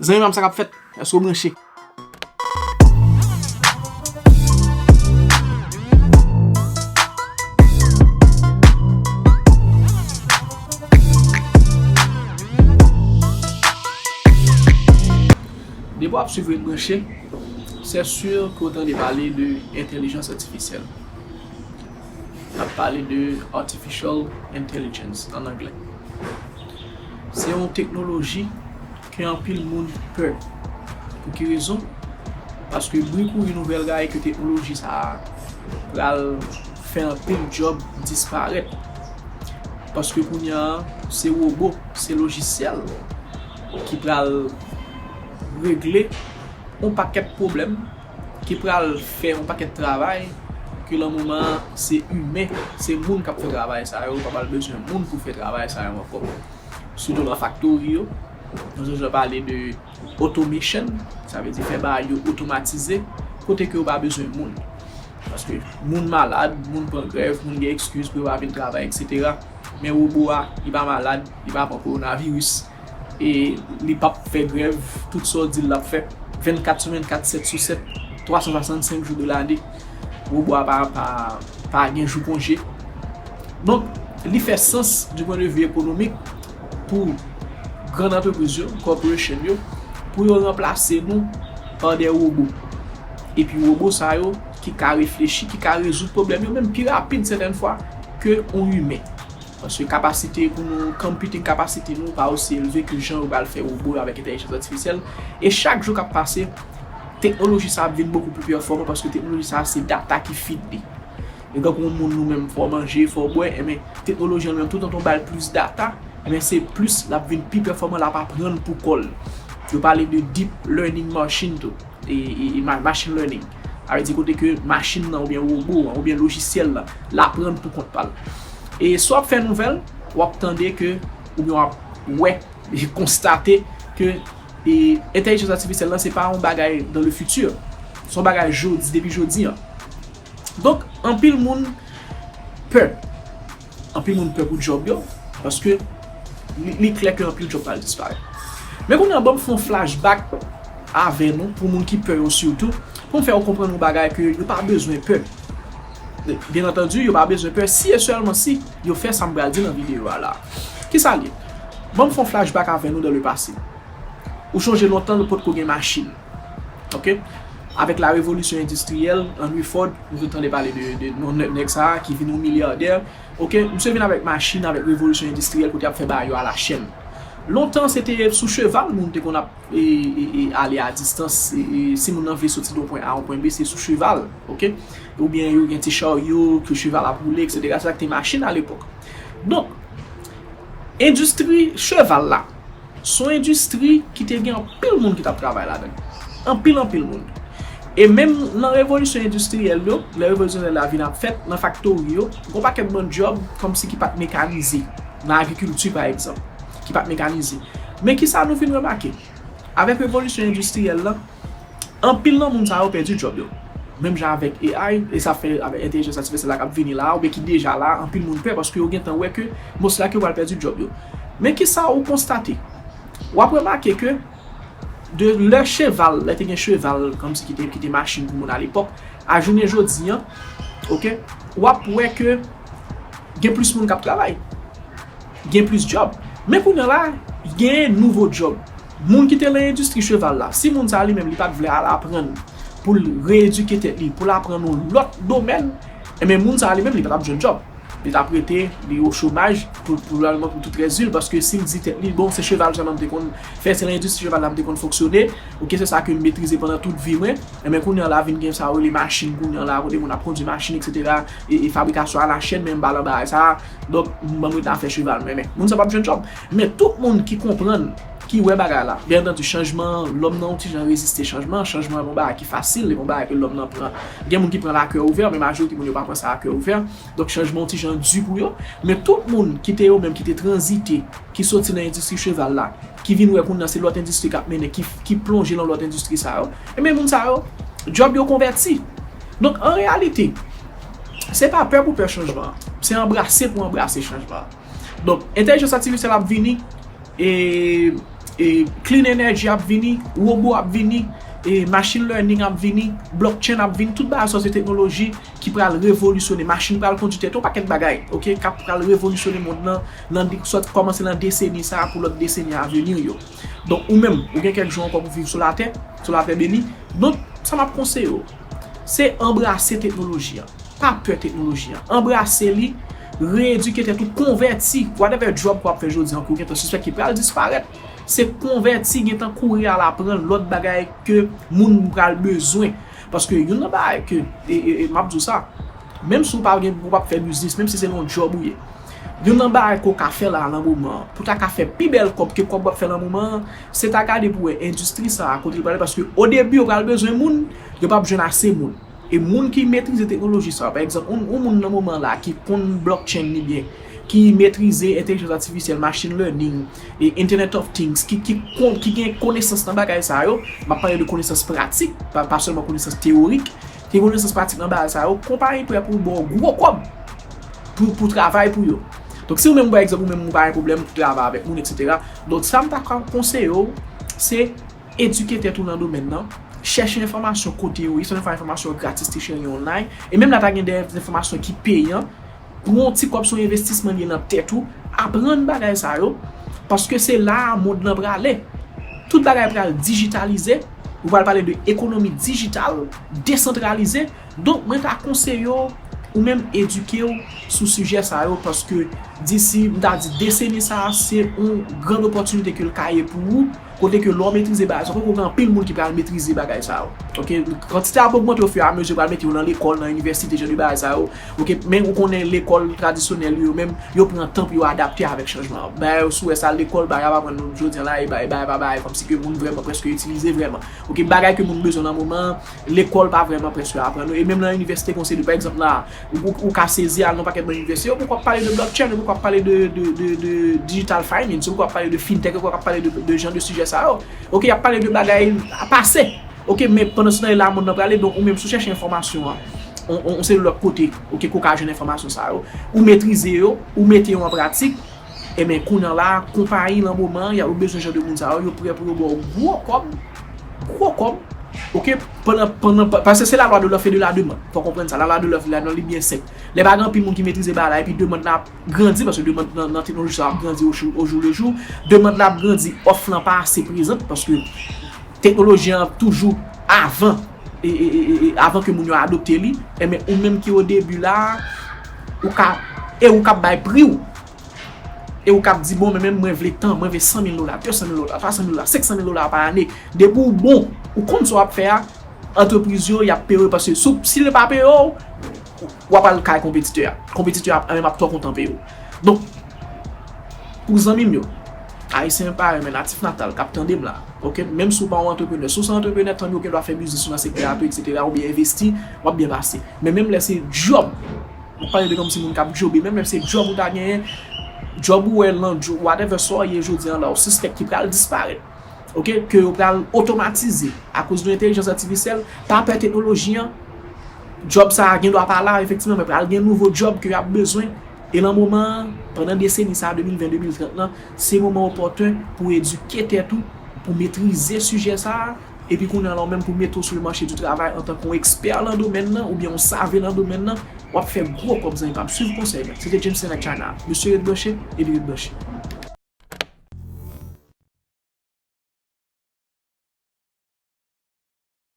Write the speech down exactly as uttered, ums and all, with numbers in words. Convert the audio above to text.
Zanmi pa m, sa k ap fèt? Èske w branche? Depi w ap swiv Ret Branche, c'est sûr que w tande pale de entèlijans atifisyèl. N ap pale de artificial intelligence an anglè. Se yon teknoloji ke anpil moun pè. Pou ki rezon? Paske bri kouri nouvèl la e ke teknoloji sa a pral fè anpil djòb disparèt. Paske kounye a, se wobo, se lojisyèl ki pral regle yon pakèt pwoblèm, ki pral fè yon pakèt travay ke nan moman an, se imen, se moun k ap fè travay sa yo, pa pral bezwen moun pou fè travay sa yo ankò. Sitou nan faktori yo, nou deja pale de automation, sa vle di fè bagay yo otomatize, kote ke yo pa bezwen moun. Paske moun malad, moun pran grèv, moun gen ekskiz pou yo pa vin travay, et cetera. Men wobo a, li pa malad, li pa pran kowonaviris, e li p ap fè grèv, tout sa w di l l ap fè, vennkat sou vennkat, sèt sou sèt, twa san swasannsenk jou de lane. Wobo a pa, pa, pa gen jou konje. Donk, li fè sans du point de vue économique pou gran antrepriz yo, corporation yo, pou yo ranplase nou pa de wobo. Epi wobo sa yo ki ka reflechi, ki ka rezoud pwoblèm yo, menm pi rapid sètèn fwa ke yon imen. Paske kapasite pou nou, computing kapasite nou pa osi elve ke jan yo pral fè wobo yo avèk entèlijans atifisyèl. E chak jou k ap pase, teknoloji sa ap vin bokou pli pèfòman paske teknoloji sa se data ki feed li. E tankou yon moun nou menm, fè w manje, fè w bwè, enben, teknoloji an li menm, toutan w ba l plis data, enben, se plis l ap vin pi pèfòman, l ap aprann pou kò l. Yo pale de deep learning machine tou, e, e, e ma- machine learning. Sa vle di kote ke machin nan oubyen wobo an oubyen lojisyèl la, l aprann pou kont pa l. E si w ap fè nouvèl, w ap tande ke, oubyen w ap wè, e konstate ke, e, entèlijans atifisyèl lan se pa yon bagay dans le futur. Se yon bagay jodi, depi jodi an. Donk, anpil moun pè. Anpil moun pè pou djòb yo, paske li, li klè ke anpil djòb pral disparèt. Men kounye a, ban m fè yon flashback avè nou, pou moun ki pè yo sitou, pou m fè yo konprann yon bagay ke yo pa bezwen pè. Byen antandi, yo pa bezwen pè si e sèlman si yo fè sa m pral di nan videyo a la. Kisa l ye? Ban m fè yon flashback avè nou dans le passé. Ou chonje lontan, nou potko gen machin. Ok? Avèk la revolisyon endistriyèl, Henry Ford, nou tout tande pale de, de non nèg sa a ki vin yon milyadè. Ok? Misye vin avèk machin, avèk revolisyon endistriyèl kote y ap fè bagay yo a la chèn. Lontan, se te sou cheval moun te konn ap e, e, e, ale a distans. E, e, si moun nan vle soti de yon pwen A a yon pwen B, se sou cheval. Ok? Oubyen yo gen ti charyo ke cheval ap woule, et cetera. Se sa ki te machin alepòk. Donk, endistri cheval la, se yon endistri ki te gen anpil moun ki t ap travay ladan l. Anpil, anpil moun. E menm nan revolisyon endistriyèl yo, lè revolisyon endistriyèl la vin ap fèt, nan faktori yo, gon pakèt bann djòb kòmsi ki pa t mekanize. Nan agrikilti, pa egzanp, ki pa t mekanize. Men kisa nou vin remake? Avèk revolisyon endistriyèl lan, anpil nan moun sa yo pèdi djòb yo. Menm jan avèk A I, e sa fè avèk entèlijans atifisyèl la k ap vini la, oubyen ki deja la, anpil moun pè paske yo gentan wè ke mòs la ke yo pral pèdi djòb yo. Men kisa ou konstate? W ap remake ke de lè cheval, lè te gen cheval kòmsi ki te, ki te machin pou moun alepòk, a jounen jodi an, ok, w ap wè ke gen plis moun k ap travay. Gen plis djòb. Men kounye a la, gen nouvo djòb. Moun ki te nan endistri cheval la, si moun sa a li menm li pa t vle al aprann pou l reyedike tèt li, pou l aprann yon lòt domèn, enben moun sa a li menm li pa t ap jwenn djòb. Li t ap rete, li o chomaj pou, pwobableman pou tout rès vi l, paske si l di tèt li, bon, se cheval sèlman m te konn fè, se nan endistri cheval la m te konn fonksyone, ok, se sa ke m metrize pandan tout vi mwen, enben kounye a la vin gen sa yo rele machin kounye a la, kote moun ap kondui machin, et cetera, e, e fabrikasyon a la chèn, men m pa nan bagay sa a, donk, m ban m ret afè cheval mwen, men moun sa p ap jwenn djòb. Men tout moun ki konprann, ki wè bagay la, byen antandi, chanjman an, lòm nan yon ti jan reziste chanjman an, chanjman an pa yon bagay ki fasil, li pa yon bagay ke lòm nan pran. Gen moun ki pran l a kè ouvè, men majorite moun yo pa pran sa a kè ouvè. Donk, chanjman an yon ti jan di pou yo. Men tout moun ki te yo menm ki te tranzite, ki soti nan endistri cheval la, ki vin wè kounye a se lòt endistri k ap mennen, ki, ki plonje nan lòt endistri sa yo, enben moun sa yo, djòb yo konvèti. Donk, an reyalite, se pa pè pou pè chanjman an. Se anbrase pou anbrase chanjman an. Donk, entèlijans atifisyèl ap vini, e e, clean energy ap vini, wobo ap vini, e, machine learning ap vini, blockchain ap vini, tout bagay sa se teknoloji ki pral revolisyone. Machin pral kondui tèt yo, pakèt bagay, oke, k ap pral revolisyone mond lan, nan de, sòt kòmanse nan deseni sa a pou lòt deseni avenir yo. Donk, ou menm, ou gen kèk jou ankò pou viv sou latè, sou latè beni. Donk, sa m ap konseye w, se anbrase teknoloji an. Pa pè teknoloji an. Anbrase li, reedike tèt ou, konvèti, whatever job w ap fè jodi an, ke w gentan sispèk ki pral disparèt, se konvèti, gentan kouri al aprann lòt bagay ke moun pral bezwen. Paske youn nan bagay ke, e, e, e, m ap di w sa, menm si w pa gen, ou p ap fè biznis, menm si se nan yon job ou ye, youn nan bagay ke w ka fè la nan moman an, pou ta ka fè pi bèl kòb ke kòb w ap fè nan moman an, se ta gade pou wè endistri sa a, kote l prale, paske o debi, yo pral bezwen moun, yo p ap jwenn ase moun. E moun ki metrize teknoloji sa a, pa egzanp, yon, yon moun nan moman la ki konn blockchain li byen, ki metrize entèlijans atifisyèl, machine learning, e Internet of Things, ki, ki, kon, ki gen konesans nan bagay sa yo, m ap pale de konesans pratik, pa, pa sèlman konesans teyorik, ki gen konesans pratik nan bagay sa yo, konpayi prè pou ba w gwo kòb pou, pou travay pou yo. Donk, si ou menm, pa egzanp, ou menm ou pa gen pwoblèm pou travay avèk moun, etsetera. Donk, sa m ta ka konseye w, se edike tèt ou nan domèn nan, chèche enfòmasyon kote yo ye, se yon enfòmasyon gratis, te cheri online, e menm la ta gen de enfòmasyon ki peyan, pran yon ti kòb, se yon envestisman li ye nan tèt ou, aprann bagay sa yo, paske se la a mond lan prale. Tout bagay pral dijitalize, ou pral pale de ekonomi dijital, desantralize, donk mwen ta konseye w, ou menm edike w sou sijè sa yo, paske disi, m ta di, deseni sa a, se yon gran opòtinite ke l ka ye pou ou, kote ke lè w metrize bagay sa, poko gen anpil moun ki pral metrize bagay sa yo. Oke, kantite ap ogmante ofiramezu, yo pral mete yo nan lekòl, nan inivèsite, jan de bagay sa yo. Oke, men ou konnen lekòl tradisyonèl yo, yo menm, yo pran tan pou yo adapte avèk chanjman an. Bagay yo sou wè sa lekòl, bagay ap aprann nou jodi an la, e bagay, bagay pa bagay, kòmsi ke moun vrèman prèske itilize vrèman. Oke, bagay ke moun bezwen nan moman an, lekòl pa vrèman prèske aprann nou. E menm nan inivèsite, konseye, pa egzanp la, ou, ou, ou ka sezi al nan pakèt ban inivèsite, yo poko ap pale de blockchain, yo poko ap pale de, de, de, de digital finance, yo poko ap pale de fintech, yo poko ap pale de, de jan de sijè sa yo. Oke, y ap pale de bagay a pase. Oke, men pandan se tan, e la mond nan prale, donk ou menm si w chèche enfòmasyon an, on, on, on se lòt kote, oke, ke w ka jwenn enfòmasyon sa yo. Ou metrize yo, ou mete yo an pratik, ebyen, kounye a la, konpayi lan moman an, y a, yo bezwen jan de moun sa yo, yo prè pou yo ba w gwo kòb, gwo kòb, oke, pandan, pandan, pa, paske se la lwa de lòf e de la demann. Fò w konprann sa, la lwa de lòf la, non, li byen senp. Lè pa gen anpil moun ki metrize bagay la, epi demann la ap grandi, paske demann nan, nan teknoloji sa ap grandi au jou, au jour le jour, demann la ap grandi, òf lan pa ase prezan, paske teknoloji an toujou avan, e, e, e, e, e, avan ke moun yo adopte li, enben, ou menm ki o debi la, ou ka, e ou k ap bay pri w, e ou k ap di, bon, men menm mwen vle tan, mwen vle san mil dola, de san mil dola, twa san mil dola, senk san mil dola pa ane, depi w bon, ou konn sa w ap fè a, antrepriz yo, y ap peye w, paske si, si yo pa peye w, w ap al kay konpetitè a. Konpetitè a, menm ap twò kontan peye w. Donk, pou zanmi m yo, Ayisyen parèy, men natif natal k ap tande m la, oke? Menm si w pa yon antreprenè, si w se yon antreprenè, tanmi w gen dwa fè biznis ou nan sektè a tou, etsetera, oubyen envesti, w ap byen pase. Men menm lè se djòb, m ap pale de kòmsi moun k ap djobe, menm lè se djòb ou ta genyen, djòb ou wè lan, djòb, whatever sa w ye jodi an la, ou sispèk ki pral disparèt, oke, ke yo pral otomatize akoz de entèlijans atifisyèl, pa pè teknoloji an, djòb sa a gen dwa pa la, efektivman, men pral gen nouvo djòb ke y ap bezwen. E lan moman an, pandan deseni sa a, de mil ven, de mil trant lan, se moman opòten pou edike tèt ou, pou metrize sijè sa a, epi kounye a la, ou menm pou mete w sou le mache di travay antanke yon ekspè lan domèn nan, oubyen yon save lan domèn nan, w ap fè gwo kòb, zanmi pa m. Swiv konsèy mwen. Se te James Senna China. Mesye, ret branche, epi ret branche.